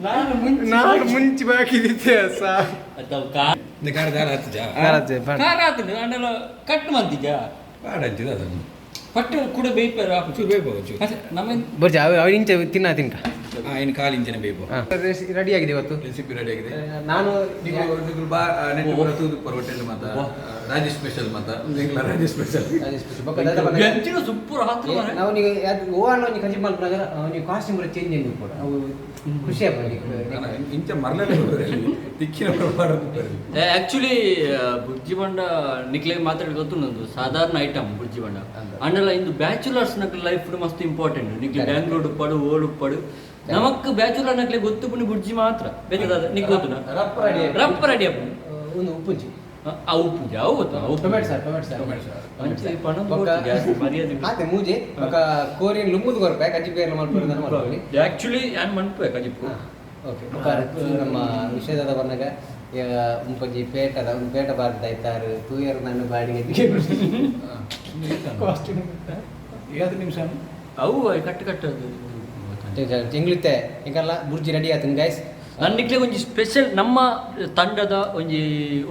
Speaker 3: ನಾನು ಮುಂಚೆ
Speaker 1: ನಾನು ಮುಂಚೆ ಬಾಕಿ ಇದ್ದೆ ಸಾ.
Speaker 3: ಅದು ಕಾರ್
Speaker 2: ಕಾರ ದಾಲ ಹತ್ತು ಜಾ.
Speaker 3: ಕಾರ್ ಆತನು ಅಂಡಲ ಕಟ್ ಮಂತಿಜ.
Speaker 2: ಪಾಡ ಅಂಚಿದ ಅದನ್ನು.
Speaker 3: ಪಟ್ಟು ಕೂಡ ಬೇಯ್ಪಾರ.
Speaker 2: ಚೂರು ಬೇಕು ಚೂರು.
Speaker 3: ನಮ್ಮ
Speaker 1: ಬುರ್ಜಿ ಅವ ಇಂಚ ತಿನ್ನ ತಿನ್ಕ.
Speaker 2: ಆ ಇನ್ನು ಕಾಲು ಇಂಚಿನ ಬೇಕು.
Speaker 1: ರೆಡಿ ಆಗಿದೆ ಇವತ್ತು.
Speaker 2: ರೆಸಿಪಿ ರೆಡಿ ಆಗಿದೆ.
Speaker 1: ನಾನು
Speaker 2: ನೀವು ನೀವು ಬಾ ನೆಟ್ ಪೂರ ತೂದು ಪರ್ ಹೋಟೆಲ್ ಮಾತ ರಾಜೇಶ್ ಸ್ಪೆಷಲ್ ಮಾತ ಎಂಗ್ಲ ರಾಜೇಶ್ ಸ್ಪೆಷಲ್.
Speaker 3: ಎಂಚಿನ ಸೂಪರ್ ಆತು ಮಾರ್ರೆ.
Speaker 1: ನಾವು ನೀವು ಅದು ಓ ಅಣ್ಣ ಒಂಜಿ ಕಜಿಪ್ ಮಲ್ಪುನಗ ನೀವು ಕಾಸ್ಟ್ಯೂಮ್ ಪೂರ ಚೇಂಜ್ ಆಗಿ ಕೂಡ ಅವು ಖುಷಿ ಆಪುಂಡು.
Speaker 2: ಇಂಚ ಮರಲೇ ತಿಕ್ಕಿನ ಪ್ರಮಾಣ.
Speaker 3: ಆಕ್ಚುಲಿ ಬುರ್ಜಿ ಬಂಡ ನಿಕ್ಲೆ ಮಾತ್ರ ಗೊತ್ತುಂಡು, ಸಾಧಾರಣ ಐಟಮ್ ಬುರ್ಜಿ ಬಂಡ ಅಂಡಲ ಇಂದು ಬ್ಯಾಚುಲರ್ಸ್ ನಕ್ಲೆ ಲೈಫ್ ಮಸ್ತ್ ಇಂಪಾರ್ಟೆಂಟ್. ನಿಕ್ಲೆ ಬ್ಯಾಂಗ್ಳೂರ್ ಪಡು ಓಡು ಪಡು ನಮಕ್ ಬ್ಯಾಚುಲರ್ ನಕ್ಲೆ ಗೊತ್ತು ಪುಣಿ ಬುರ್ಜಿ ಮಾತ್ರ ಬೇಕಾದ ನಿಕ್ ಗೊತ್ತು.
Speaker 1: ರಪ್ಪ ರೆಡಿ.
Speaker 3: ರಪ್ಪ ರೆಡಿ ಆಪುಂಡು.
Speaker 1: ಒಂದು ಉಪ್ಪುಂಚಿ.
Speaker 3: ಆ ಉಪ್ಪು ಯಾವ ಗೊತ್ತು ಆ ಉಪ್ಪು.
Speaker 1: ಟೊಮೆಟೊ ಸಾರು, ಟೊಮೆಟೊ ಸಾರು.
Speaker 2: ಟೊಮೆಟೊ ಸಾರು.
Speaker 3: ಅಂಚೆ ಪಣೊಂದು ಕೊಡ್ತು ಜಾಸ್ತಿ ಮರ್ಯಾದೆ.
Speaker 1: ಆತೆ ಮೂಜೆ ಬೊಕ ಕೋರಿಯನ್ ಲುಂಬುದು ಕೊರ್ಪೆ ಕಜ್ಜಿ ಬೇರ್ಲ ಮಲ್ಪುನ ಮಲ್ಪೊಲಿ.
Speaker 3: ಆಕ್ಚುಲಿ ಯಾನ್ ಮನ್ಪುವೆ ಕಜಿಪ್ಪು.
Speaker 1: ಓಕೆ, ಬೊಕ ನಮ್ಮ ವಿಷಯದ ಬನ್ನಗ ಒಂಜಿ ಪೇಟದ ಒಂದು ಪೇಟ ಬಾರ್ದ ಐತಾರು ತೂಯರ್ ನಾನು ಬಾಡಿಗೆ.
Speaker 2: 5 ನಿಮಿಷ.
Speaker 3: ಅವು ಕಟ್ಟು ಕಟ್ಟದು.
Speaker 1: ಎಂಗ್ಲಿತ್ತೆ ಎಂಕಲ್ಲ ಬುರ್ಜಿ ರೆಡಿ ಆತನ್ ಗೈಸ್.
Speaker 3: ನನ್ನ ನಿಕ್ಲೆ ಒಂಜಿ ಸ್ಪೆಷಲ್ ನಮ್ಮ ತಂಡದ ಒಂಜಿ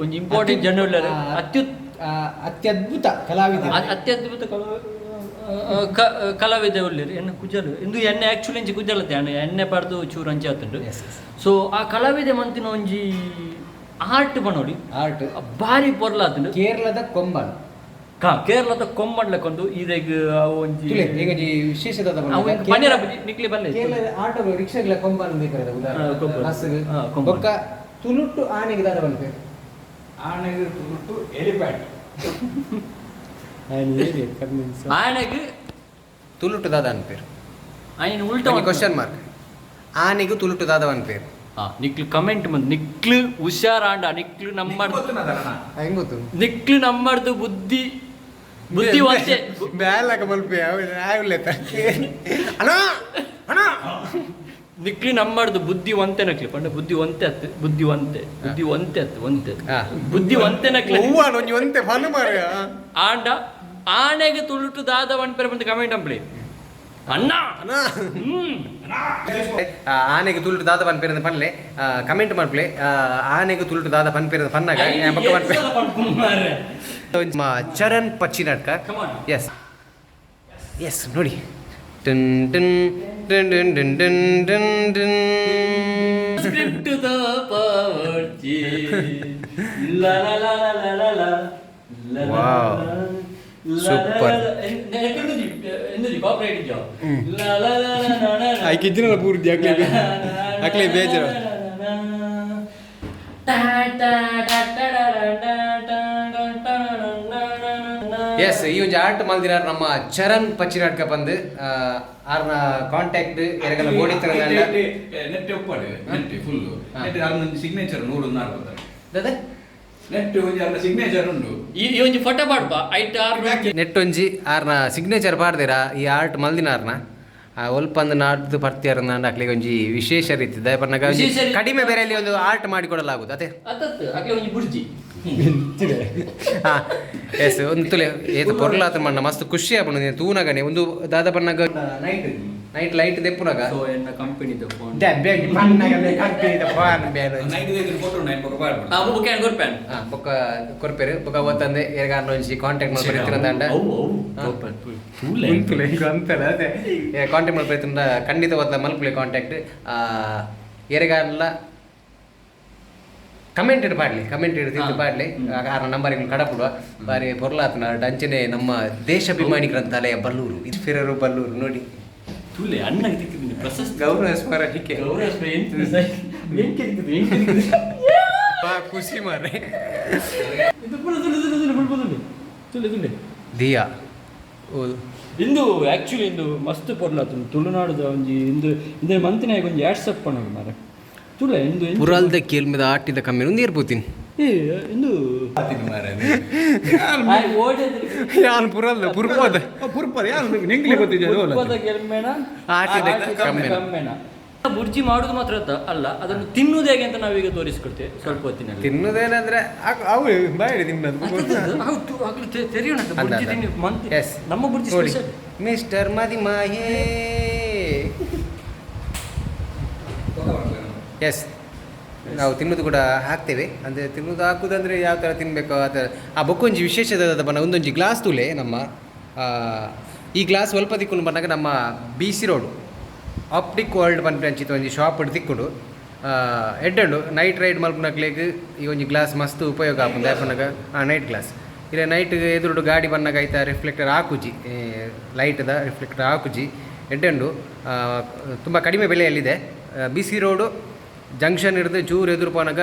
Speaker 3: ಒಂಜಿ ಇಂಪಾರ್ಟೆಂಟ್ ಜನ ಉಲ್ಲೆರ್.
Speaker 1: ಅತ್ಯದ್ಭುತ ಕಲಾವಿದ.
Speaker 3: ಅತ್ಯದ್ಭುತ ಕಲಾವಿದ ಉಲ್ಲೆರ್ ಎನ್ನ ಕುಜಲ್ ಇಂದು ಎಣ್ಣೆ ಆಕ್ಚುಲಿ ಇಂಚಿ ಕುಜಲತೆ ಎಣ್ಣೆ ಎಣ್ಣೆ ಪಡ್ದು ಚೂರು ಅಂಚೆ ಆತುಂಡು.
Speaker 1: Yes, yes.
Speaker 3: So ಆ ಕಲಾವಿದೆ ಮಂತಿನ ಒಂಜಿ ಆರ್ಟ್ ಪನೊಡಿ.
Speaker 1: ಆರ್ಟ್.
Speaker 3: ಬಾರಿ ಪೊರ್ಲಾತುಂಡು.
Speaker 1: ಕೇರಳದ ಕೊಂಬನ್.
Speaker 3: ಕೇರಳದ ಕೊಂಬಂಡ್ಲಕ್ಕೊಂದು ಇದೆಗ್ ಅವು ಒಂಜಿ
Speaker 1: ತುಲೆ ಎಂಗಜಿ ವಿಶೇಷದಾದ
Speaker 3: ಅವು ಎಂಕ್ ಪನ್ನೀರ ನಿಕ್ಲೆ ಬಲ್ಲೆ.
Speaker 1: ಕೇರಳದ ಆಟೋ ರಿಕ್ಷಾಗಳ ಕೊಂಬನ್ ಬೇಕಾದ್ರೆ
Speaker 3: ಕೊಂಬನ್.
Speaker 1: ಉದಾಹರಣೆ ಬಸ್ಗೆ.
Speaker 3: ಕೊಂಬನ್.
Speaker 1: ಬೊಕ್ಕ ತುಳುಟು ಆನೆಗೆ ದಾದ ಪನ್ಪೆರ್?
Speaker 2: ಆನೆಗೆ ತುರುಟು ಎಲಿಪ್ಯಾಡ್.
Speaker 3: ಆನೆಗ್
Speaker 1: ತುಳುಟು ದಾದ ಅನ್ಪೇರು?
Speaker 3: ಆಯ್ನ ಉಲ್ಟ.
Speaker 1: Question mark. ಆನೆಗೂ ತುಳುಟು ದಾದ ಅನ್ಪೇರು?
Speaker 3: ನಿಕ್ಲು ಕಮೆಂಟ್ ಬಂದು ನಿಕ್ಲು ಹುಷಾರಾಂಡ ನಿಕ್ಲು ನಮ್ಮ
Speaker 1: ಹೆಂಗ್ ಗೊತ್ತು?
Speaker 3: ನಿಕ್ಲು ನಮ್ಮರ್ದು ಬುದ್ಧಿ ಬುದ್ಧಿವಂತೆ.
Speaker 1: ಬ್ಯಾಲಕ ಮಲ್ಪೆ ಅಣ್ಣ ಅಣ್ಣ.
Speaker 3: ನಿಕ್ಲು ನಮ್ಮರ್ದು ಬುದ್ಧಿವಂತೆ ನಕ್ಲಿ ಪಂಡ ಬುದ್ಧಿವಂತೆ ಅತ್ತು ಬುದ್ಧಿವಂತೆ ಬುದ್ಧಿವಂತೆ ಅತ್ತು ಒಂತೆ ಬುದ್ಧಿವಂತೆ ನಕ್ಲಿ.
Speaker 1: ಹೂವ ಒಂಜಿ ಒಂತೆ ಫನ್ ಮಾರ್ರೆ.
Speaker 3: ಆಂಡ ಆನೆಗೆ ತುಳುಟು ದಾದ ಪನ್ಪೆರೆ ಬಂದು ಕಮೆಂಟ್ ಅಂಪ್ಲಿ ಅಣ್ಣ.
Speaker 1: ಅಣ್ಣ. ಆನೆಗೆ ತುಳುಟು ದಾದ ಪನ್ಪೇರಂದ ಪನ್ಲೆ, ಕಮೆಂಟ್ ಮಾಡ್ಪ್ಲೆ. ಆನೆಗೆ ತುಳುಟು ದಾದ ಪನ್ಪೇರಂದ ಪನ್ನಾಗ ಬೊಕ್ಕ ಪನ್ಪೆ ಚರಣ್ ಪಚ್ಚಿನಾಟ್ಕ.
Speaker 3: Come on.
Speaker 1: S S, ನೋಡಿ, ton ton ton ton ton ton ton ton.
Speaker 3: Script ತೋಪೋಡ್ಚಿ. ಲ ಲ ಲ ಲ ಲ ಲ ಲ. ಲ ಲ
Speaker 1: Wow.
Speaker 3: ಲ ಲ
Speaker 1: Super.
Speaker 3: ಲ ಲ. ಎಂದುಜಿ ಕಾಪಿರೈಟ್ ಇಜ್ಜಾ? ಲ ಲ ಲ ಲ ಲ ಲ ಲ.
Speaker 1: ಆಯ್ಕೆ ಇಜ್ಜಿನಲ್ಲ ಪೂರ್ತಿ ಅಕ್ಲೆ ಅಕ್ಲೆ ಬೇಜಾರು.
Speaker 3: ಟಾ ಟಾ ಟಾ ಟಾ ಡಾ ಡಾ ಡಾ ಡಾ ಡಾ ಡಾ ಡಾ ಡಾ.
Speaker 1: ಎಸ್, ಈ ಒಂಜಿ ಆರ್ಟ್ ಮಲ್ದಿನಾರ್ ನಮ್ಮ ಚರಣ್ ಪಚ್ಚಿನಾಟ್ಕ ಬಂದು ಆರ್ನ ಕಾಂಟ್ಯಾಕ್ಟ್ ಎರಗಲ ಬೋಡಿ.
Speaker 2: ನೆಟ್ ಒಪ್ಪಾಡು ನೆಟ್ ಫುಲ್ ನೆಟ್ ಅರ್ನ ಸಿಗ್ನೇಚರ್ 104
Speaker 1: ದಾದ.
Speaker 2: ನೆಟ್ ಒಂಜಿ ಅರ್ನ ಸಿಗ್ನೇಚರ್ ಉಂಡು.
Speaker 3: ಈ ಈ ಒಂಜಿ ಫೋಟೋ ಪಾಡ್ಪ ಐಟ್ ಆರ್.
Speaker 1: ನೆಟ್ ಒಂಜಿ ಆರ್ನ ಸಿಗ್ನೇಚರ್ ಪಾಡ್ದಿರ ಈ ಆರ್ಟ್ ಮಲ್ದಿನಾರ್ನ. ಒಲ್ಪಂದು ನಾಡ್ದು ಪರ್ತಿಯಾರಂದಾಂಡ ಅಕ್ಲೆಗ್ ಒಂಜಿ ವಿಶೇಷ ರೀತಿ ಪನ್ನಗ ಒಂಜಿ
Speaker 3: ವಿಶೇಷ ರೀತಿ
Speaker 1: ಕಡಿಮೆ ಬೆಲೆಯಲ್ಲಿ ಒಂದು ಆರ್ಟ್ ಮಾಡಿಕೊಡಲಾಗುವುದು ಅದೇ.
Speaker 3: ಅತ್ತತ್ತು ಅಕ್ಲೆ ಒಂಜಿ ಬುರ್ಜಿ.
Speaker 1: ಹಾ, ಎಸ್, ಒಂದು ತುಲೆ ಏತ್ ಪೊರ್ಲಾತ ಮಣ್ಣ, ಮಸ್ತ್ ಖುಷಿ ಆಪುಂಡು ನೀನು ತೂನಗನೆ. ಒಂದು ದಾದ ಪನ್ನಗ ನೈಟ್ ನೈಟ್ ಲೈಟ್ ದೆಪ್ಪುನಗ.
Speaker 3: ಸೊ ಎನ್ನ ಕಂಪನಿದ ಫೋನ್.
Speaker 2: ನೈಟ್ ಫೋಟೋ ನೈನ್ ಬೊಕ ಪಾಡ್ಪುಂಡು.
Speaker 3: ಆ ಬುಕ್ ಏನ್ ಕೊರ್ಪೇನ್.
Speaker 1: ಹಾ, ಬೊಕ್ಕ ಕೊರ್ಪೆರು. ಬೊಕ್ಕ ಅವತ್ತಂದೆ ಏರ್ಗಾರ್ನ ಒಂಜಿ ಕಾಂಟ್ಯಾಕ್ಟ್ ಮಲ್ಪರೆ ಇತ್ತಿರಂದಾಂಡ.
Speaker 3: ಅವು ಅವು ಕೊರ್ಪೇನ್ ತೂಲೆ.
Speaker 1: ಉಂತುಲೆ, ಈಗ ಅಂತಲ್ಲ ಅದೇ ಕಾಂಟ್ಯಾಕ್ಟ್ ಮಲ್ಪರೆ ಇತ್ತಿರಂದ ಖಂಡಿತ ಒತ್ತ ಮಲ್ಪುಲೆ ಕಾಂಟ್ಯಾಕ್ಟ್. ಏರೆಗಾರ್ಲ ಕಮೆಂಟ್ ಇಡ್ ಪಾಡ್ಲಿ, ಕಮೆಂಟ್ ಇಡ್ ತಿದ್ದು ಪಾಡ್ಲಿ. ಆರ ನಂಬರ್ ಕಡಪುಡುವ. ಬಾರಿ ಪೊರ್ಲಾತನ ಅಂಚನೆ ನಮ್ಮ ದೇಶಾಭಿಮಾನಿ ಗ್ರಂಥಾಲಯ ಬಲ್ಲೂರು, ಇದು ಫಿರರು ಬಲ್ಲೂರು ನೋಡಿ.
Speaker 3: ತೂಲೆ ಅಣ್ಣಗೆ ತಿಕ್ಕಿದ್ದೀನಿ ಪ್ರಶಸ್ತಿ.
Speaker 1: ಗೌರವ ಸ್ಮರಣಿಕೆ.
Speaker 3: ಗೌರವ ಸ್ಮರಣೆ ಎಂತ ಎಂಕೆ ತಿಕ್ಕಿದ್ದು ಎಂಕೆ ತಿಕ್ಕಿದ್ದು.
Speaker 1: ಖುಷಿ ಮಾರ್ರೆ.
Speaker 3: ಇದು ಪುರ ತುಲೆ ತುಲೆ ತುಲೆ ಪುಲ್ ತುಲೆ ತುಲೆ ತುಲೆ.
Speaker 1: ದಿಯಾ.
Speaker 3: ಇಂದು ಆಕ್ಚುಲಿ ಇಂದು ಮಸ್ತ್ ಪೊರ್ಲಾತುಂಡು ತುಳುನಾಡುದ ಒಂಜಿ ಇಂದು ಇಂದು ಮಂತಿನಾಗ ಒಂಜಿ ವಾಟ್ಸಪ್ ಪಣೋಡು ಮಾರೆ ತುಳೆ ಇಂದು
Speaker 1: ಪುರಾಲ್ದ ಕೇಳ್ಮೆದ ಆಟಿದ ಕಮ್ಮಿ ಒಂದು ಏರ್ಪೋತೀನಿ.
Speaker 3: ಏ ಇಂದು
Speaker 1: ಯಾನ್ ಪುರಲ್ದ ಪುರ್ಪದ.
Speaker 2: ಪುರ್ಪದ ಯಾರು ನಿಂಗ್ಲೆ ಗೊತ್ತಿದೆ ಅದು ಅಲ್ಲ.
Speaker 3: ಪುರ್ಪದ ಗೆಲ್ಮೆನ.
Speaker 1: ಆಟಿದ ಕಮ್ಮೆನ.
Speaker 3: ಕಮ್ಮೆನ. ಬುರ್ಜಿ ಮಾಡುದು ಮಾತ್ರ ಅಲ್ಲ, ಅದನ್ನು ತಿನ್ನುವುದು ಹೇಗೆ ಅಂತ ನಾವೀಗ ತೋರಿಸಿಕೊಡ್ತೇವೆ ಸ್ವಲ್ಪ ಹೊತ್ತಿನಲ್ಲಿ.
Speaker 1: ತಿನ್ನುದೇನಂದ್ರೆ ಅವು ಬಾಯಿ ತಿನ್ನೋದು.
Speaker 3: ಹೌದು, ಆಗ್ಲೂ ತೆರೆಯೋಣ ಅಂತ ಬುರ್ಜಿ ತಿನ್ನಿ ಮಂತಿ.
Speaker 1: ಎಸ್.
Speaker 3: ನಮ್ಮ ಬುರ್ಜಿ
Speaker 1: ನೋಡಿ.
Speaker 3: ಸ್ಪೆಷಲ್.
Speaker 1: ಮಿಸ್ಟರ್ ಮದಿಮಾಯೇ. ಎಸ್, ನಾವು ತಿನ್ನೋದು ಕೂಡ ಹಾಕ್ತೇವೆ. ಅಂದರೆ ತಿನ್ನೋದು ಹಾಕುದಂದರೆ ಯಾವ ಥರ ತಿನ್ನಬೇಕು ಆ ಥರ. ಆ ಬೊಕ್ಕೊಂಜಿ ವಿಶೇಷದ ಬಣ್ಣ ಒಂದೊಂಜಿ ಗ್ಲಾಸ್ ತೂಲೆ ನಮ್ಮ ಈ ಗ್ಲಾಸ್ ಸ್ವಲ್ಪ ತಿಕ್ಕೊಂಡು ಬಂದಾಗ ನಮ್ಮ B C road optic world ಪನ್ಪಿ ಒಂಜಿ ಶಾಪ್ ತಿಕ್ಕೊಂಡು ಎಡ್ಡಂಡು. ನೈಟ್ ರೈಡ್ ಮಲ್ಪುನಕ್ಲೆಗ್ ಈ ಒಂಜಿ ಗ್ಲಾಸ್ ಮಸ್ತ್ ಉಪಯೋಗ ಆಪುಂಡು. ದಾಯೆ ಆ ನೈಟ್ ಗ್ಲಾಸ್ ಇಲ್ಲ ನೈಟ್ ಎದುರುಡು ಗಾಡಿ ಬನ್ನಾಗ ಐತ ರಿಫ್ಲೆಕ್ಟರ್ ಹಾಕುಜಿ, ಲೈಟ್ದ ರಿಫ್ಲೆಕ್ಟರ್ ಹಾಕುಜಿ. ಎಡ್ಡಂಡು, ತುಂಬ ಕಡಿಮೆ ಬೆಲೆಯಲ್ಲಿದೆ. ಬಿ ಸಿ ರೋಡು ಜಂಕ್ಷನ್ ಹಿಡಿದು ಚೂರು ಎದುರು ಪೋನಾಗ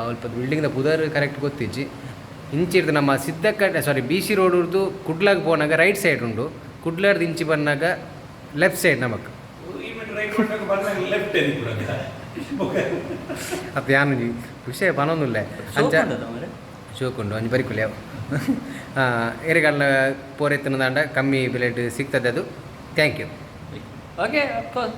Speaker 1: ಅಲ್ಪ ಬಿಲ್ಡಿಂಗ್ದ ಪುದರ್ ಕರೆಕ್ಟ್ ಗೊತ್ತಿಜ್ಜಿ. ಇಂಚಿರ್ದು ನಮ್ಮ ಸಿದ್ದಕಟ್ಟೆ, ಸಾರಿ, ಬಿ ಸಿ ರೋಡ್ ಹಿಡ್ದು ಕುಡ್ಲಾಗ ಪೋನಾಗ ರೈಟ್ ಸೈಡ್ ಉಂಡು. ಕುಡ್ಲಾರ್ದು ಇಂಚಿ ಬಂದಾಗ ಲೆಫ್ಟ್ ಸೈಡ್ ನಮಕ್.
Speaker 2: ಲೆಫ್ಟ್.
Speaker 1: ಅದು ಯಾನು ವಿಷಯ ಪನೊಂದುಲ್ಲೆ ಅಂಚ. ಶೋಕುಂಡು ಒಂಜಿ ಬರಿಕುಲೆ ಅವು ಎರೆಗಲ್ಲ ಪೋರೆತ್ತಿನ ಕಮ್ಮಿ ಬೆಲೆಟ್ ಸಿಗ್ತದೆ ಅದು. Thank you.
Speaker 3: Okay, of course.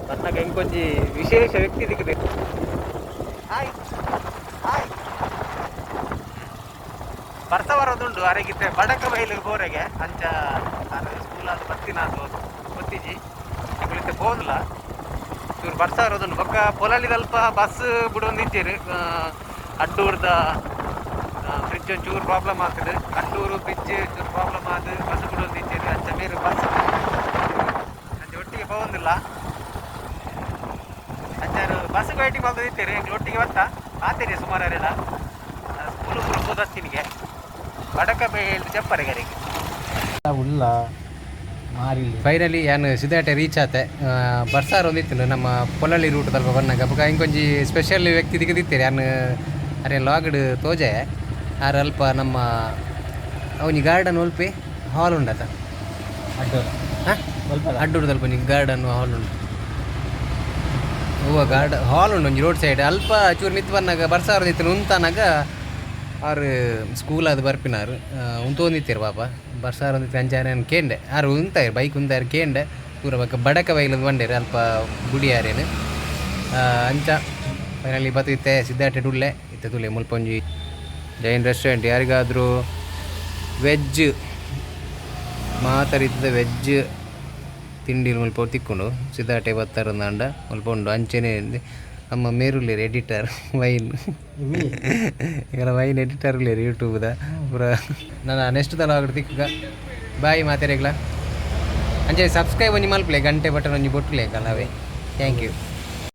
Speaker 1: ಬನ್ನಾಗ ಎಂಕೊಂಜಿ ವಿಶೇಷ ವ್ಯಕ್ತಿ ದಿಕ್ಕದೆ. Hi hi. ಬರ್ತಾ ಬರೋದುಂಟು ಅರೆಗಿತ್ತೆ ಬಡಕ ಬೈಲಿಗೆ ಬೋರೆಗೆ ಅಂಚ ಸ್ಕೂಲ್ ಅದು ಬರ್ತೀನ ಅದು ಗೊತ್ತಿಜಿ ಇತ್ತೆ ಪೋನ್ಲ ಇವ್ರು ಬರ್ತಾ ಇರೋದುಂಟು. ಬೊಕ್ಕ ಪೊಲಲಿದಲ್ಪ ಬಸ್ ಬಿಡೊಂದಿದ್ದೀರಿ. ಅಡ್ಡೂರ್ದ ಬ್ರಿಡ್ಜ್ ಒಂಚೂರು ಪ್ರಾಬ್ಲಮ್ ಆಗ್ತದೆ. ಅಡ್ಡೂರು ಬ್ರಿಡ್ಜ್ ಚೂರು ಪ್ರಾಬ್ಲಮ್ ಆದ ಬಸ್ ಬಿಡೊಂದಿದ್ದೀರಿ. ಅಂಚ ಮೇರು ಬಸ್ ಅಂಚ ಒಟ್ಟಿಗೆ ಪೋವೊಂದಿಲ್ಲ. ಅಂಚಾರು ಬಸ್ ವೈಟಿಂಗ್ ಬಂದು ಇತ್ತೀರಿ. ಒಟ್ಟಿಗೆ ಬರ್ತಾ ಆತೀರಿ ಸುಮಾರು ಅರೆಡ ಸ್ಕೂಲು ಪೂರ ಪೋದಸ್ತಿನಿಗೆ ಬಡಕ ಬೇಲ್ ಜಪ್ಪರೆ ಗರಿಗೆ.
Speaker 4: ಉಲ್ಲ ಮಾರಿಲ್ಲ.
Speaker 1: ಫೈನಲಿ ಯಾನು ಸಿದ್ದಾಟೆ ರೀಚ್ ಆತೆ. ಬರ್ಸಾರ್ ಒಂದಿತ್ತು ನಮ್ಮ ಪೊಲಲಿ ರೂಟ್ ತಲ್ಪ ಬನ್ನಾಗ. ಬೊಕ ಇಂಕೊಂಜಿ ಸ್ಪೆಷಲ್ ವ್ಯಕ್ತಿ ದಿಕ್ಕದಿತ್ತೀರಿ. ಯಾನು ಅರೆ ಲಾಗ್ಡ್ ತೋಜೆ ಆರ್ ಅಲ್ಪ ನಮ್ಮ ಅವನಿ ಗಾರ್ಡನ್ ಒಲ್ಪಿ ಹಾಲ್ ಉಂಡತ.
Speaker 4: ಅಡ್ಡೋರ.
Speaker 1: ಹಾಂ, ಅಡ್ಡೂರು ತಲ್ಪ ಒಂಜಿ ಗಾರ್ಡನ್ ಹಾಲ್ ಉಂಟು. ಹೂವ ಗಾರ್ಡ್ ಹಾಲ್ ಉಂಟು ಒಂಜಿ ರೋಡ್ ಸೈಡ್. ಅಲ್ಪ ಚೂರು ಮಿತ್ ಬನ್ನಾಗ ಬರ್ಸಾರ್ ಒಂದಿತ್ತು. ಉಂತಾನಾಗ ಆರು ಸ್ಕೂಲ್ ಅದು ಬರ್ಪಿನಾರು ಉಂತೊಂದಿತ್ತೀರು ಪಾಪ. ಬರ್ಸಾರ್ ಒಂದಿತ್ತು ಅಂಚಾರೆ ಕೇಂಡೆ ಆರು ಉಂತಾಯಿರು ಬೈಕ್ ಉಂತಾಯಿರು ಕೇಂಡೆ ಪೂರ. ಬೊಕ್ಕ ಬಡಕ ಬೈಲಂದು ಬಂಡೇರು ಅಲ್ಪ ಗುಡಿ ಆರೇನು ಅಂಚ ಫೈನಲಿ ಬತ್ತಿತ್ತೆ ಸಿದ್ಧಾರ್ಥ ಉಳ್ಳೆ ಇತ್ತೆ ತುಲೆ ಮುಲ್ಪ ಒಂಜಿ ಜೈನ್ ರೆಸ್ಟೋರೆಂಟ್. ಯಾರಿಗಾದರೂ ವೆಜ್ ಮಾತ ರೀತಿದ ವೆಜ್ ತಿಂಡಿ ಮುಲ್ಪ ತಿಕ್ಕೊಂಡು ಸಿದ್ಧಾರ್ಥ ಬತ್ತಾರಂದಾಂಡ ಮುಲ್ಪ ಉಂಡು. ಅಂಚೆನೆ ನಮ್ಮ ಮೇರುಲ್ಲೇರು ಎಡಿಟರ್ ವೈನ್ ಈಗ ವೈನ್ ಎಡಿಟರ್ ಉಲ್ಲೇರು ಯೂಟ್ಯೂಬ್ದ ಪೂರ. ನನ್ನ ನೆಕ್ಸ್ಟ್ ತಲ ತಿಕ್ಕ ಬಾಯ್ ಮಾತೆರೆಗ್ಲ. ಅಂಚೆ ಸಬ್ಸ್ಕ್ರೈಬ್ ಒಂಜಿ ಮಲ್ಪಲೆ, ಗಂಟೆ ಬಟನ್ ಒಂಜಿ ಬೊಟ್ಟುಲೆ ಕಲಾವೆ. Thank you.